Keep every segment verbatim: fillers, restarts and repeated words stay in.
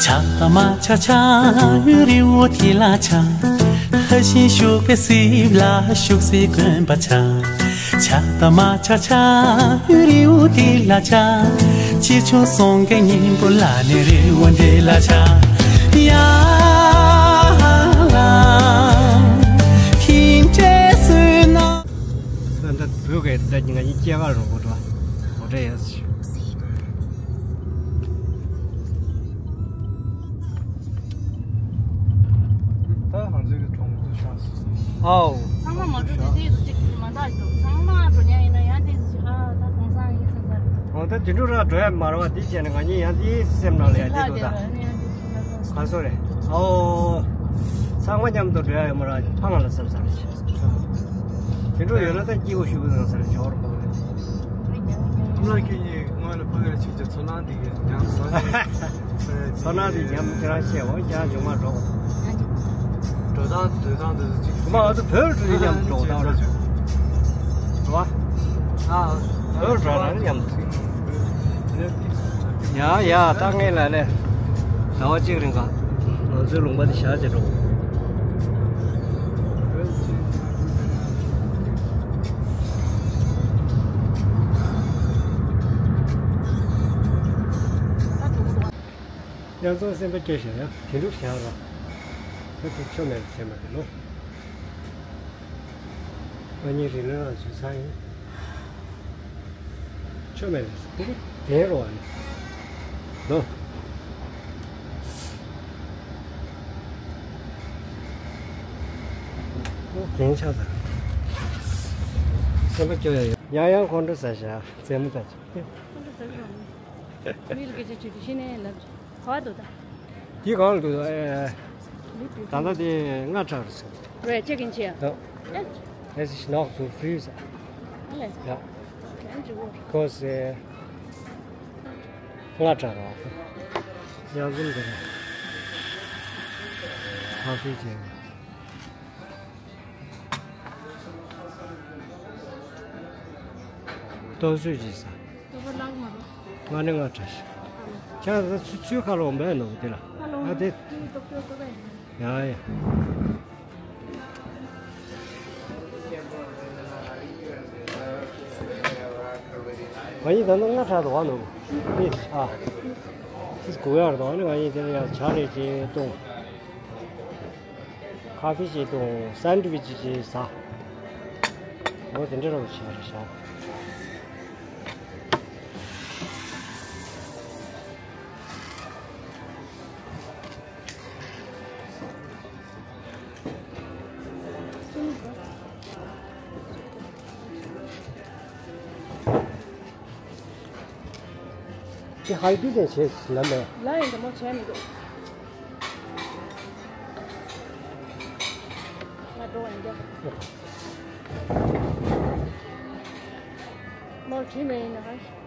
ཆགས་དང་མ་ཆགས་ཆགས་རི་བོ་དེ་ལ་ཆགས། ལྷ་བཞིན་བཞུགས་པའི་སྲིབ་ལ་བཞུགས་སའི་དགོན་པ་ཆགས། ཆགས་དང་མ་ཆགས་ཆགས་རི་བོ་དེ་ལ་ཆགས། ཅི་བྱུང་སོང་གི་སྙིང་པོ་ལ་ནི་རི་བོ་འདི་ལ་ཆགས། ཡ་ལ་ཐིམ་ཆེ་སུ་ན། ད་ད་བོད་སྐད་ད་ང་གཉིས་སྐྱེས་སྐར་རོགས་པ་འགྲོ་འགྲོ་རེད་ཡ། ད་ང་ཚོའི་གི་གྲོང་ཚོ་ཤག་ཨའོ། ཚང་མ་མ་འགྲོ་དེ་དེ་ཚོ་གཅིག་མ་འདག་ཞིག་འདུག་ཚང་མ་འགྲོ་མཁན་ཡིན་ན་ཡང་དེ་ཚོ་ཞིག་ཨ་ད་གོང་སང་ཡིན་ས་ས་རེད། འོ་ད་དེ་འགྲོ་ར་འགྲོ་ཡ་མ་རེད་བ། དེ་བྱས་ནས་ང་གཉིས་ཡང་དེའི་སེམས་ནང་ལ་ཡ་དེ་འདུག་ད། ལྷག་བསྡད་པ་ནི་ཡང་དེ་ཚོ་ལ་གང་སོ་རེད། ཨའོ། ཚང་མ་མཉམ་དུ་འགྲོ་ཡ་ཡོད་མ་རེད། ཕ་ང་ལ་སར་སར་ཞིག་དེ་འགྲོ་ཡོད་ན་ད་སྐྱིད་པོ་ཞུ་གི་ཡོད་ས་རེད། ཇོ་བོར་གོ་རེད། ཁྱིམ་ལ་ཁྱེད་གཉིས་སྔོན་ལ་ཕ་གི་ལ་ཆིག་ཅར་ཚོར་སྣང་འདི་གི་ཡང་ཚོར་སྣང་འདི་ཉམས་ཁྱེད་རང་བཤད་འོ་ཀྱང་འཇོག་མ་འགྲོ། འགྲོ་སྟངས་སྡོད་སྟངས་འདི་ཚོ་གཅིག་བྱུང་མ་ང་ཚོ་བོད་ལ་འགྲོ་ཡི་ཉམས་འགྲོ་སྟངས་རེད། འགྲོ་བ། ཨ་བོད་འགྲོ་རང་ཉམས་འདུག་ཡ་ཡ་ད་ངས་ལ་ལས་ཟླ་བ་གཅིག་རིང་ག་ང་ཚོའི་ལུང་པ་འདི་བཞག་བྱས་འགྲོ། ཡང་ཚང་སེམས་པ་སྐྱོ་ཞིང་ཡང་དེ་འདུག་བཞག་རོགས། ད་དེ་ཆོ་མེད་པ་བྱས་མ་རེད་ལོ། ང་གཉིས་རི་ལོའི་རང་བཞིན་ཚང་ཡིན། ཆོ་མེད་རེད། དེ་གི་དེ་རོ་བ་ནི། ལོ། ཨོ་གན་ཆགས་ཚར། སེམས་པ་སྐྱོ་ཡ་ཡོད། ཡང་ཡང་ཁོང་ཁྲོ་ཟ་བཞག་རྩེད་མོ་ལྟ་ཅིག་ཁོང་ཁྲོ་ཟ་གི་རོགས་མི་ལ་སྐད་ཆ་དྲིས་དུས་ཤི་ནས་ལབ་ཅིག་ག་བ་འདུག་ད། འདི་གང་ལ་འདུག་ཨེ། ད་ལྟ་དེ་ལྔ་ཁྲག་རེད་ཟེར། རེད་ཅེ་གིན་ཆེ། ད། It's not so free ཟེར། ཨ་ལས། ཡ། གན་ཅིག་འོ། Because ཨེ། ལྔ་ཁྲག་རེད། ཡང་འཛོམས་འདུག་ཧ་ཧི་ཅེ། ཏོག་ཙམ་ཅིག་ཟ། ལྟོ་ཕར་བླངས་མ་རུང་། ང་ནི་ང་བཀྲ་ཤིས། ཁྱེད་རང་ཚོ་ཚུར་ཁ་ལོག་འབད་ནོ་དེ་ལ། ཁ་ལོག་ཨ་དེ། ཏོག་ཏོག་ཏོག་ཡིན། ཡ་ཡ། ང་ཡིན་ད་ནི་ང་ཁྲག་ཏུ་བ་ནོ། ཨེ་ཨ། ཚིག་གུ་ཡར་དང་ནི་ང་ཡིན་དེ་ལ་ཡ་ཇ་རེ་ཅེ་བཏུང་། ཁ་ཧྥེ་ཅིག་དང་སན་ཌི་ཝིཆ་ཅིག་ཟ། འོ་དེ་འདྲ་རོགས་བྱས་རེད་ཤག་ཁྱེད་ཧའི་པི་ལེན་བྱས་ལ་མེད། ལ་ཡིན་འདི་མོ་བྱས་མི་འདུག་ང་འགྲོ་བ་ཡིན་འདི། མོར་བྲིས་མེད་ཡིན་ན་ཧ།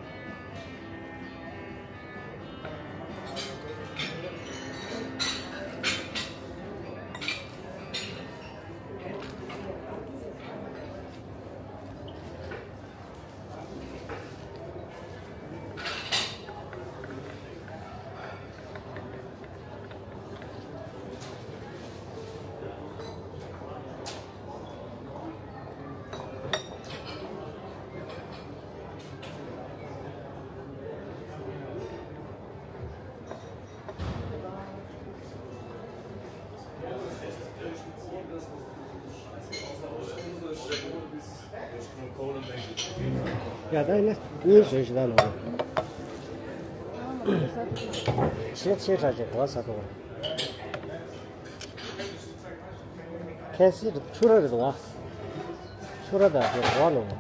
ཡ་ད་ཡིན་ན་གཉིས་བཟོས་ཤིག་ད་ནོར། ཆེ་ཆེ་དྲག་ཅིག་གོ་ས་དོ། ཁེ་སི་ཆུ་ར་རེད་དོ། ཆུ་ར་ད་དེ་གོ་ནོར།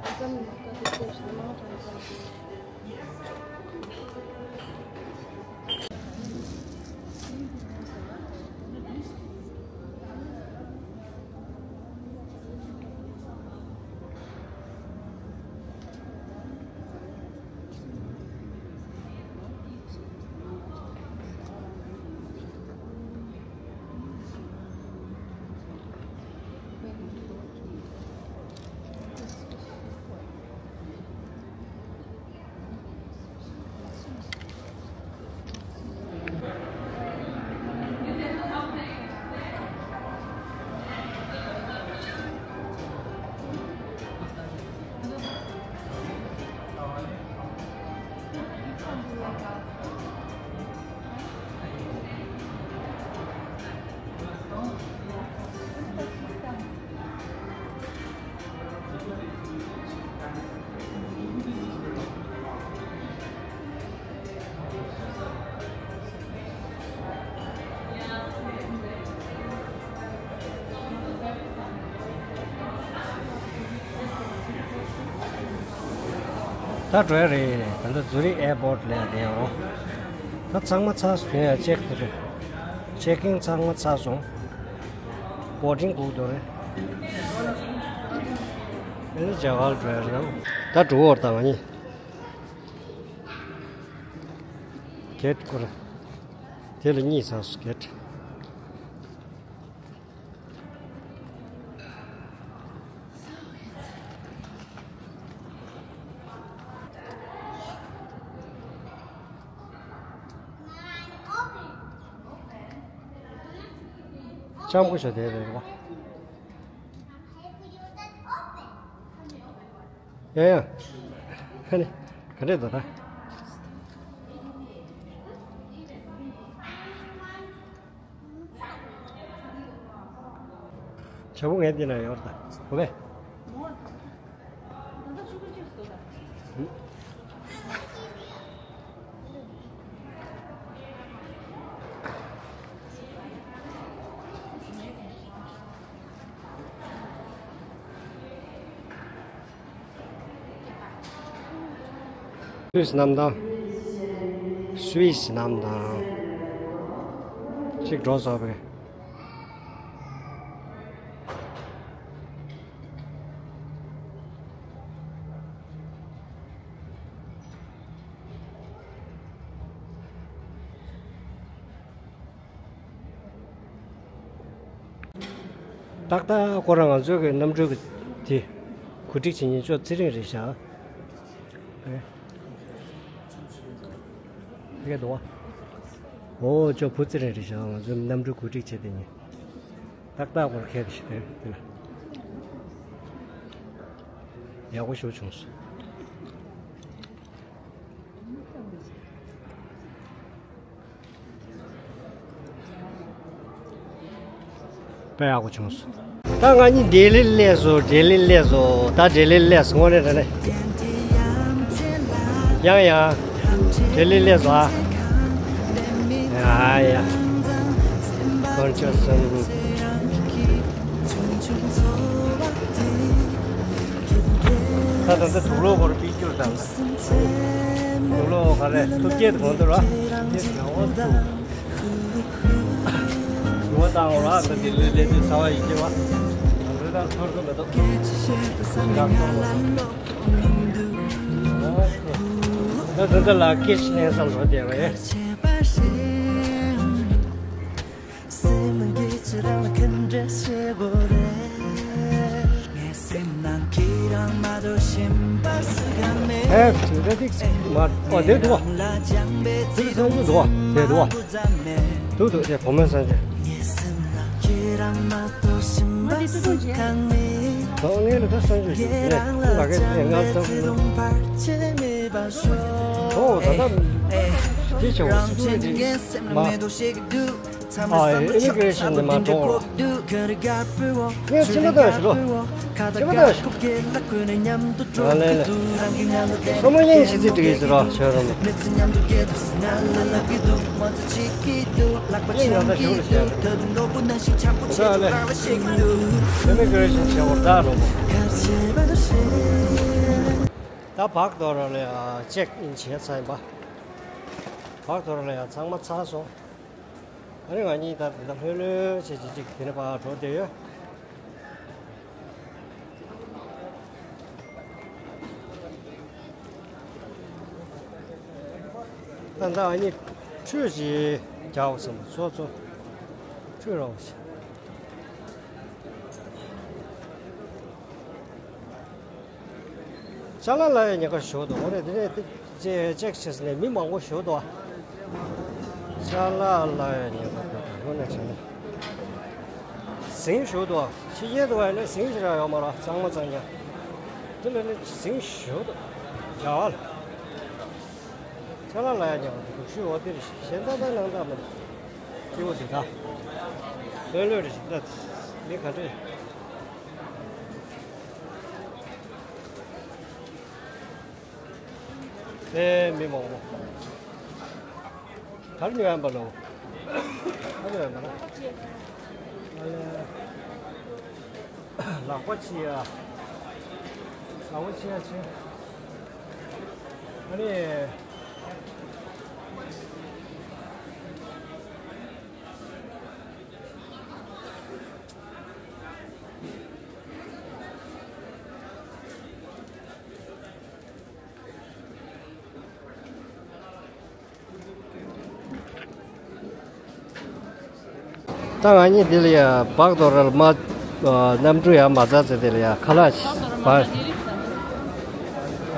ད་འགྲོ་ཡ་རེད། ད་ལྟ་ཛུ་རིག་ཨེར་པོར་ལ་བསྡད་ཡོང་། ད་ཚང་མ་ཚར་སོང་། དེ་ཡང་ཅེག་དེ་རེད། ཅེག་ཨིན་ཚང་མ་ཚར་སོང་། བོར་ཌིང་སྒུག་འདུག་རེད། ཨེ་ནི་རྒྱ་གར་འགྲོ་ཡ་རེད། ད་འགྲོ་འོར་ད་ང་གཉིས། གེ་ཊི་ཁོ་ར། དེ་ལ་གཉིས་ཚར་སོང་། གེ་ཊི། ལྕམ་སྐུ་ཞབས་དེ་རེད་པ། ཡ་ཡ། ཧ་ནི། ག་འདྲས་འདུག་ད། བྱ་བོ་ངའི་འདི་ན་ཡོད་ད། གོ་བས། སུད་སི་གནམ་ཐང་། སུད་སི་གནམ་ཐང་། ཅིག་འགྲོ་སོང་བས། ཏག་ཏག་ཁོ་རང་ང་ཚོའི་གི་གནམ་གྲུ་གི་དེ་གོ་སྒྲིག་བྱེད་མཁན་ཅོ་ཚེ་རིང་རེད་ཤག་ཨེ། དེ་ག་འདུག་བ། འོ་ཅོ་བུ་ཚེ་རིང་རེད་ཤག་ང་ཚོའི་གནམ་གྲུ་གོ་སྒྲིག་བྱེད་དེ་ཉིན། ཏག་ཏག་ཁོ་ར་ཁྱེད་ཀྱི་ཞིག་དེ་དེ་ལ། ཡག་པོ་ཞིག་བྱུང་སོང་། དཔེ་ཡག་པོ་བྱུང་སོང་། ད་ང་གཉིས་ལྡི་ལི་སླེབས་སོང་། ལྡི་ལི་སླེབས་སོང་། ད་ལྡི་ལི་སླེབས་སོང་། དངོས་གནས་དྲང་གནས། ཡང་ཡང་། ལྡི་ལི་སླེབས་སོང་ཨ། ཡ་ཡ། ཁོང་ཚོ་གསུམ། ད་ད་ལྟ་དུག་ལོག་སྐོར་སྤེལ་རྒྱུར་དང་། དུག་ལོག་ག་རེ་ཐུག་སྐྱེད་དུ་གོང་དུ་ར། དེ་ག་བ་ཐུག་ཡུ་བ་བཏང་ར། ད་དེ་ལས་ལས་དུས་ཚ་བ་ཡིན་གྱི་བ། ང་ཚོའི་ད་ཚོར་གི་མི་འདུག་ད་ད་ལ་སྐད་ཆ་ལེན་སར་འགྲོ་བསྡད་པ་ཡིན། སེམས་ཀྱི་ཅི་རང་ལ་ཁེངས་དྲེགས་བྱེད་དགོས་རེད། ངའི་སེམས་ནང་ཁྱེད་རང་མ་གཏོགས་གཞན་པ་སུ་ཡང་མེད། ཨེ། དེ་འདྲ་ཅིག་མ། ཨོ་དེ་འདུག་བ། དེ་ལ་སང་ཉིན་འདུག་བ། དེ་འདུག་བ། འདུག་འདུག་དེ་བུ་མོའི་སང་ཉིན། ངའི་སེམས་ནང་ཁྱེད་རང་མ་གཏོགས་གཞན་པ་སུ་ཡང་མེད། ད་ངས་ལ་ད་སང་ཉིན་ཞུ་ནས་ཁོང་ལ་གས་ངར་ཐབས་ལ། ཨོ་ད་ད། དེ་བྱ་བ་སུ་ཡང་དེ་མ། ཨ་ཨི་མི་གྷི་རེ་ཤན་ནས་མར་འགྲོ། ངས་ཕྱི་མ་བཏང་ཞུ་ལོ། ཕྱི་མ་བཏང་ཞུ། ང་ལས་ལས། སོ་མ་ཡིན་ཤི་ཚིག་འགྲིག་ཡོད་ཟེར་རོགས་བྱོས་རོགས། ངས་ཡང་ད་ཞུ་ལ་བྱས། ད་ལས། ཨི་མི་གྷི་རེ་ཤན་བྱས་བར་ད་རོགས། ད་བག་དོར་ལ་ཡ་ཅེག་ཨིན་བྱས་ཚར་ཡིན་པ། བག་དོར་ལ་ཡ་ཚང་མ་ཚར་སོང་། ཨ་ནི་ང་གཉིས་ད་དེ་ལྟར་ལྷོད་ལྷོད་བྱས་བྱས་ཅིག་དེ་ནས་ཕར་འགྲོ་བསྡད་ཡོད། ད་ད་ཨ་ནི་ཁྲུས་ཅིག་རྒྱག་འོ་བསམ། ཚོ་ཚོ་ཁྲུས་རོགས་བྱས། ཅ་ལག་ལ་ཡང་ཉེན་ཁ་ཞེ་པོ་འདུག་འོ་རེད། དེ་ནས་ཅེ་ཅེག་བྱས་ནས་མི་མང་པོ་ཞེ་པོ་འདུག་ཅ་ལག་ལ་ཡང་ཉེན་ཁ་འདུག་དངོས་གནས་དྲང་གནས། ཟིང་ཞེ་པོ་འདུག་ཕྱི་རྒྱལ་དུ་བ་ནས་ཟིང་ཞེ་དྲག་ཡོད་མ་རེད། གཙང་མ་གཙང་རྐྱང་། དེ་ལ་ནི་ཟིང་ཞེ་པོ་འདུག་རྒྱ་གར་ལ། ཅ་ལག་ལ་ཡང་ཉེན་ཁ་འདུག་ཤུ་འོ་དེ་རེད། གཞན་ཏག་ཏག་སྣང་དག་མི་འདུག་སྐྱིད་པོ་དེ་དག་ལྷོད་ལྷོད་རེད་ཤག་ད་མི་ག་འདྲ་ཡོད། དེ་མི་མང་པོ། གར་ཉོ་ཡམ་པ་ལོ། གར་ཉོ་ཡམ་པ་ལོ། ལག་པ་ཕྱི་ཡ། ལག་པ་ཕྱི་ཡ་ཕྱི། ཨ་ནི། ད་ང་གཉིས་འདི་ལ་ཡ་བག་དོ་རལ་མ་གནམ་གྲུ་ཡ་མ་ཚ་ཚེ་འདི་ལ་ཡ་ཁ་ལག་ཞིག་བར།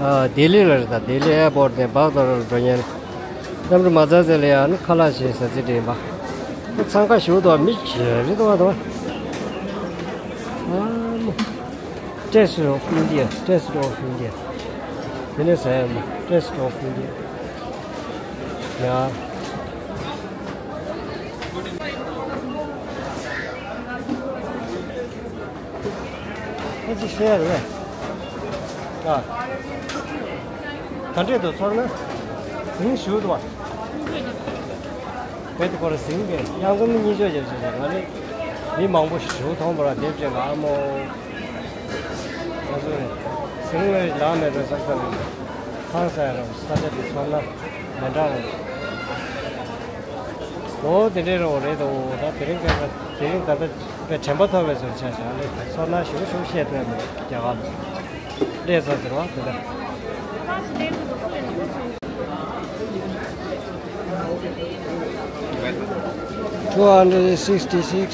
ལྡི་ལི་ལ་རེད། ད་ལྡི་ལི་ཨེར་པོར་ཊི་ནས་བག་དོ་རལ་འགྲོ་མཁན་གནམ་གྲུ་མ་ཚ་ཚེ་ལ་ཡ་ནི་ཁ་ལག་ཞིག་ཟ་ཚེ་འདྲ་ཡིན་པ། ད་འཚང་ཁ་ཞུ་དོ་མི་ཞེ་རེད་དོ་དོ། ཨ་མོ། Taste of India, Taste of India. དེ་ནས་ཟ་ཡ་མོ། Taste of India. ཡ། ཨེ་ཅི་ཤེས་རེད། ཨ། ག་འདྲས་འདུག་ཚོར་ན། ཟིང་ཞུ་འདུག་བ། བེད་ཁོ་ར་ཟིང་གི་དབྱངས་འཛོམས་གཉིས་ཆོས་རྒྱབ་བྱས་ང་ནི་མི་མང་པོ་ཞིག་ཞུ་མཐོང་བ་ར་དེབ་ཅན་ལ་ཨ་མོ། ང་ཚོ་ཟིང་བའི་ལག་མེད་པའི་ས་ས་རེད། ཁང་ས་ཡ་ར་ས་ཆ་དེ་ཚོར་ན་མ་འདྲ་བ། ལོ་དེ་འདྲའི་རོ་རེད་དོ། ད་དེ་རིང་ཁ་དེ་རིང་ད་ལྟ་དྲན་པ་ཐོབ་པའི་ཚོར་ཆ་ཆ་ལེ་ཚོར་ན་ཞུ་ཞུ་བཤད་ཐུབ་མེད་རྒྱ་གར་ལ་ལས་ས་ཟེར་བ་དེ་འདྲ། Two hundred sixty-six.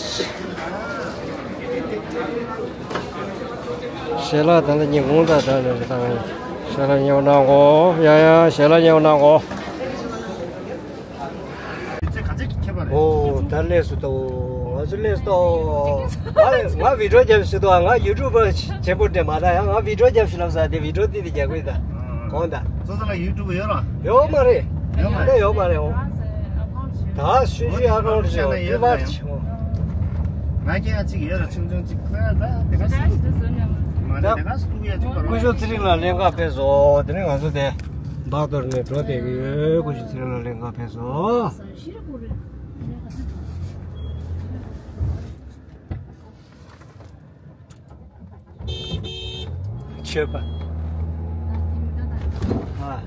ཞལ་ལག་ད་ལྟ་ཉིན་གུང་དང་ད་ལྟ་རེད་དང་། ཞལ་ལག་ཉོ་གནང་གོ། ཡ་ཡ་ཞལ་ལག་ཉོ་གནང་གོ། ཨོ་ད་ལས་སུ་ཏོ། ང་ཚོ་ལས་སུ་ཏོ། ང་ང་བི་ཌིའོ་རྒྱབ་སུ་ཏོ། ང་ཡུ་ཊུབ་པར་ཆེན་པོ་དེ་མ་ད་ཡང་ང་བི་ཌིའོ་རྒྱབ་ཤི་ལབ་ས་དེ་བི་ཌིའོ་ཏི་དེ་རྒྱག་གི་ད་གོང་ད། སོ་སོ་ལ་ཡུ་ཊུབ་ཡོད་ར། ཡོད་མ་རེད། ཡོད་མ་རེད། ད་ཡོད་མ་རེད། ཨོ། ད་ཤུ་ཤུ་ཨ་ཀོན་ཊི་ཡོད་ཡོད་པ་ཆེ། ང་རྒྱལ་གཅིག་ཡོད་ར། ཆུང་ཆུང་གཅིག་ཁོ་ཡ་ད་དེ་ག་སི་མ་རེད། དེ་ག་སི་ཀུ་ཡ་གཅིག་པ་ར། སྐུ་ཞབས་ཚེ་རིང་ལགས་ལེན་ག་ཕེབས་སོ། དེ་ནས་ང་ཚོ་དེ་བག་དོར་ནས་འགྲོ་བསྡད་ཀྱི་ཡོད། སྐུ་ཞབས་ཚེ་རིང་ལགས་ལེན་ག་ཕེབས་སོ། མཆོད་པ། ཨ།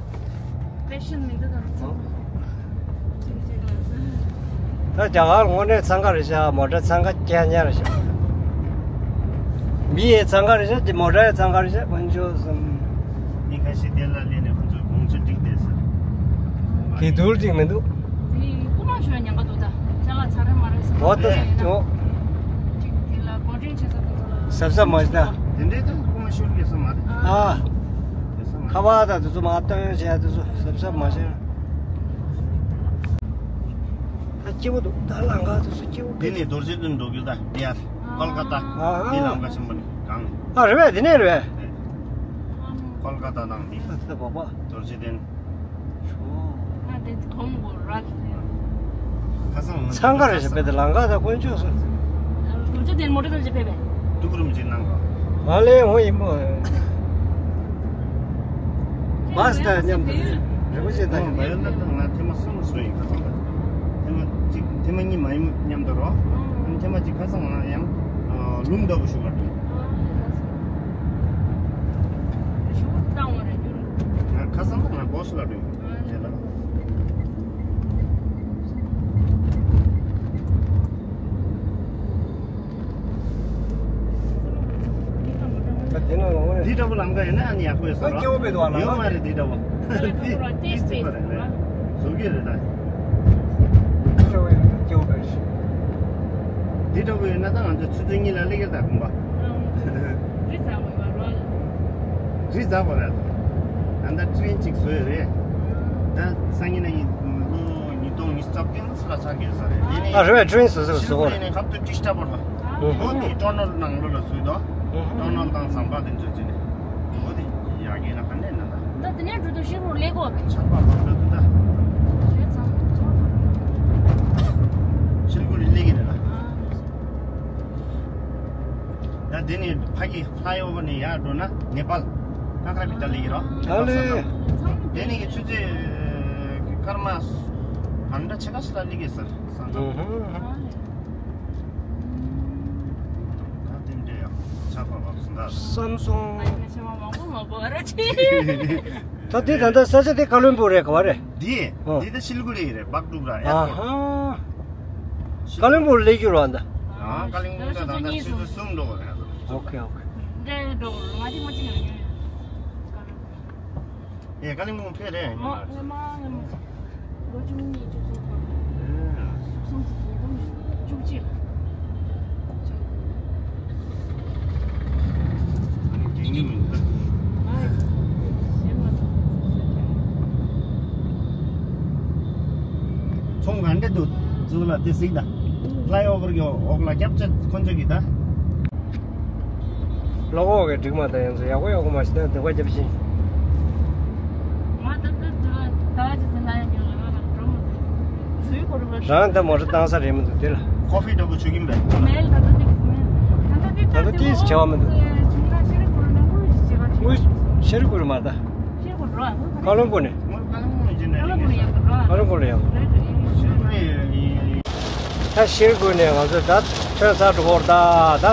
ད་རྒྱ་གར་དངོས་གནས་འཚང་ཁ་རེད་ཤག་མོ་ཊ་འཚང་ཁ་རྐྱང་རྐྱང་རེད་ཤག་མི་ཡི་འཚང་ཁ་རེད་ཤག་མོ་ཊ་ཡི་འཚང་ཁ་རེད་ཤག་དཀོན་མཆོག་གསུམ། མི་ཁ་ཤས་དེ་ལ་སླེབས་ནས་ཁོ་ཚོའི་དགོངས་ཚུལ་འགྲིག་བསྡད་ཟེར། དེ་དུར་འགྲིག་མི་འདུག་དེ་རྐུ་མ་ཤོར་ཉེན་ཁ་འདུག་ད་ཅ་ལག་ཚར་རེད་མ་རེད་ཟེར། འོ་ད་འོ། ཅིག་དེ་ལ་གོ་སྒྲིག་བྱེད་ས་དེ་ཚོ་ལ་གཟབ་གཟབ་མ་བྱེད་ད། དེ་འདྲའི་ད་རྐུ་མ་ཤོར་གྱི་ས་མ་རེད། ཨ། དེ་ས་མ་རེད། ཁ་པར་ད་དེ་ཚོ་མ་སྟོན་བྱས་དེ་ཚོ་གཟབ་གཟབ་མ་བྱེད། ད་སྐྱིད་པོ་འདུག་ད་ལམ་ཁ་དེ་ཚོ་སྐྱིད་པོ། འདི་ནས་རྡོ་རྗེ་གདན་འགྲོ་གི་ད་བི་ཧར། ཀོལ་ཀ་ཏ། ཨ་ཧ། འདི་ལམ་ཁ་ཆེན་པོ་ནས་གང་ནས། ཨ་རེད་པས། འདི་ནས་རེད་པས། ཀོལ་ཀ་ཏ་དང་འདི། ཨ་ད་བ་བ། རྡོ་རྗེ་གདན། ཁ་སང་ང་འཚང་ཁ་རེད་ཤག་དཔེ་དེ་ལམ་ཁ་ད་དཀོན་མཆོག་གསུམ། རྡོ་རྗེ་གདན་མོ་ཊ་ཐོག་ཅིག་ཕེབས་པས། ཏུག་རུམ་ཅིག་གནང་གོ། ང་ལས་འོ་ཡིན་མོ། བ་སི་དང་མཉམ་དུ་རེ་བ་ཅིག་བཏང་ཡིན་པ། ང་ཐེངས་མ་གསུམ་སོང་ཡིན། ཁ་སང་ལ་ཐེངས་མ་གཅིག་ཐེངས་མ་གཉིས་མ་ཡིན་མཉམ་དུ་རོ། ཐེངས་མ་གཅིག་ཁ་སང་ང་ཡང་ལུང་ལྟ་བུ་ཞུ་བར་འགྲོ། ང་ཁ་སང་ང་སྒོ་ཤུ་ལ་འགྲོ་ཡིན། དེ་ལ། ད་དེ་ན་ལོང་བས། འདི་འདྲ་པོ་ལམ་ཁ་ཡིན་ན་ཨ་ནི་ཡག་པོ་ཡོད་ས་རེད། སྐྱེ་བོ་མེད་དོ་ཨ་ལ། ཡོད་མ་རེད་འདི་འདྲ་པོ། འདི་འདི་འདི་པ་རེད་རེད། བཟོ་གི་རེད་ད། སྐྱེ་བོ་མེད་རེད། འདི་འདྲ་པོ་ཡོད་ན་ད་ང་ཚོ་ཆུ་ཚོད་གཉིས་ལ་སླེབས་ཀྱི་རེད་ད་དགོངས་པ། རི་འཛེག་པ་རེད། ད་ལྟ་ཊི་རེན་གཅིག་བཟོས་རེད། ད་སང་ཉིན་ན་ཡིན་ལོ་ཉིས་སྟོང་ཉི་ཤུ་རྩ་བདུན་ལ་ཚར་གྱི་ས་རེད། དེ་ནས་ཨ་རེད་པས། ཊི་རེན་བཟོས་ཟེར་བཟོ་བ་རེད། ཁབ་ཏུ་ཊི་སྟ་བོར་བ། ཨོ་དེ་ཊོ་ནལ་ནང་ལོགས་ལ་བཟོས་དོ། ཊོ་ནལ་དང་ཟམ་པ་དེ་ཚོ་བྱས་ནས། ཨོ་དེ་ཡག་གི་ན་ག་ནས་ན་ད། ད་དེ་ནས་འགྲོ་དུས་ཤི་རུ་ལེགས་གོ་བས། ཆར་པ་མང་པོ་འདུག་ད། ཤི་རུ་ལེགས་གི་རེད་ལ། ད་དེ་ནས་ཕ་གི་ཕ་ཡི་འོག་ནས་ཡར་འགྲོ་ན་ནེ་པཱལ། ཁ་ཁ་བི་ཏ་ལི་ཡི་རོ། ཨ་ལེ། དེ་ནས་ཀྱི་ཆུ་ཚོད་སྐར་མ་གང་འདྲ་ཆེ་ཁ་ཤས་ལ་སླེབས་ཀྱི་ཟེར་ས་མཚམས། ད་དེ་འདྲ་ཡང་ཆར་པ་བབས་སོང་ད། སམ་སུང་། ད་དེ་ད་ལྟ་ས་ཆ་དེ་ཀ་ལོན་སྦུག་རེད་ག་བ་རེད། འདི་ཨ། འདི་ད་ཤིལ་གུ་རི་རེད། སྦག་ཏྲུག་ར། ཨ་ཧ། ཀ་ལོན་སྦུག་སླེབས་རྒྱུ་རེད་ད། ཨ། ཀ་ལོན་སྦུག་ད་ད་ལྟ་ཆུ་ཚོད་གསུམ་འགྲོ་གི་རེད། ཨོ་ཁེ་ཨོ་ཁེ། འདི་འགྲོ་གི་རེད། ང་དེ་ང་ཅི་ཡང་ཡོད། ཀ་ལོན་སྦུག་ཨེ། ཀ་ལོན་སྦུག་ཕེབས་རེད། ང་ང་ལོ་བཅུ་གཉིས་བཅུ་གསུམ་ཐོག་ཨེ། སུམ་ཅུ་ཉིས་སྟོང་བཅུ་གཅིག་ལ། ཨ་ནི་རྒྱལ་ངེས་མིན་ད། ཨ། ཚོང་ག་འདྲ་འདུག་ཚུར་ལ་དེ་གཟིགས་དང་། ཕ་ལའི་ཨོ་ཝར་གྱི་འོག་ལ་རྒྱབ་ཆ་ཁོན་ཆ་གི་ད། གློག་འོག་གི་འགྲིག་མ་ད་ཡང་ཚོ་ཡག་པོ་ཡག་པོ་མ་ཤི་ད་འདི་བ་རྒྱབ་ཤིང་། ང་ད་ད་ད་ད་ཅི་ཟེར་ན་ཡང་ཡང་ལ་ལ་འགྲོ་མ་ད། ཚུལ་གོ་རུ་མ། རང་ད་མོ་ཊ་བཏང་ས་རེད་མི་འདུག་དེ་ལ། ཁོ་ཕི་འདྲ་པོ་བྱུག་གིན་པས། མེལ་ད་ད་ཏིག་མེལ། ད་ད་ཏིག་ད་ད་ཏིག་བྱ་བ་མི་འདུག་ད་ད་ཏིག་ཤེ་རི་གོ་རུ་མ་ད། ཤེ་རི་གོ་རུ་ཀ་ལོན་སྦུག་ནས། ཀ་ལོན་སྦུག་ནས་ཡང་། ཀ་ལོན་སྦུག་ནས་ཡང་། ད་ཤེ་རི་གོ་ནས་ང་ཚོ་ད་ཐོན་ཚར་འགྲོ་གི་རེད་ད།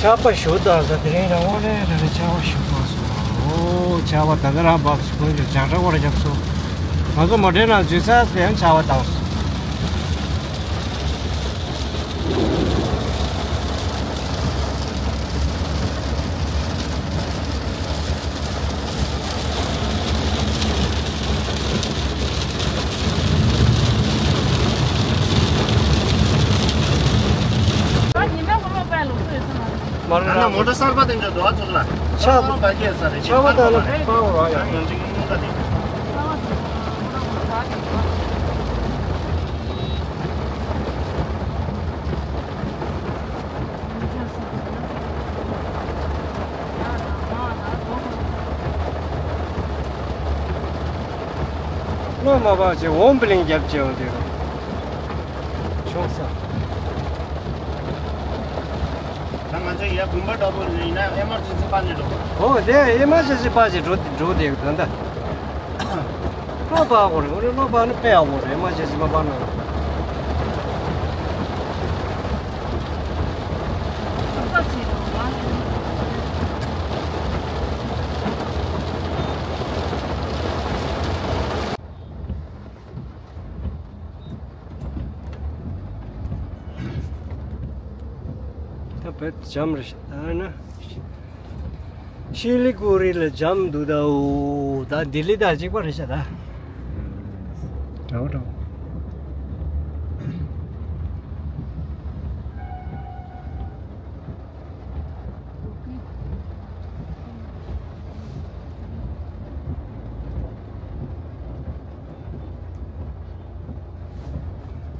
ཆར་པ་ཞུ་བཏང་ས་དེ་རིང་རང་དབང་རེད་རེད་རེད། ཆར་པ་ཞུ་བཏང་སོང་། ཨོ་ཆར་པ་ད་ལྟ་རང་བབས་སོང་། ཁོས་ཀྱང་ཇག་ཁྲ་བོར་བརྒྱབ་སོང་། ང་ཚོ་མོ་ཊའི་ནང་འཛུལ་ས་དེ་ཡང་ཆར་པ་བཏང་སོང་། མ་རེད་ན་མོ་ཊ་གསར་པ་དེ་འདྲ་འདུག་ཨ། ཚོགས་ལ་ཆར་པ་ཆར་པ་བར་སྐྱེས་ས་རེད། ཆར་པ་དང་ལ་པ་འོ་ར་ཡ། ཡང་ཅིག་སྨུག་ཁ་དེ། བློ་མ་བག་ཅིག་འོམ་བི་ལིང་རྒྱབ་ཅེས་འོང་དེ་རུ་ཆོག་ས། ད་ང་ཚོ་ཡ་དགོན་པ་འདྲ་པོ་ཡིན་ན་ཨེ་མར་ཇེན་སི་པ་ནས་འགྲོ་དགོས། ཨོ་དེ་ཨེ་མར་ཇེན་སི་པ་ཅིག་འགྲོ་འགྲོ་དེ་ད་ལྟ། བློ་བག་དགོས་རེད། འོ་རེད། བློ་བག་ནི་དཔེ་ཡག་པོ་རེད། མ་བྱེད་ཅི་མ་བག་ན། ད་བོད་འཇམ་རེད་ཤག་ད་ན། ཤི་ལི་གུ་རི་ལ་འཇམ་འདུག་ད། འོ་ད་ལྡི་ལི་དང་གཅིག་པ་རེད་ཤག་ད། འདྲ་བོ་འདྲ་བོ།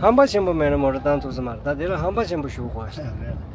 ཧམ་པ་ཆེན་པོ་མེད་ན་མོ་ཊ་བཏང་ཐུབ་ས་མ་རེད། ད་དེ་ལ་ཧམ་པ་ཆེན་པོ་ཞུགས་དགོས་ཤག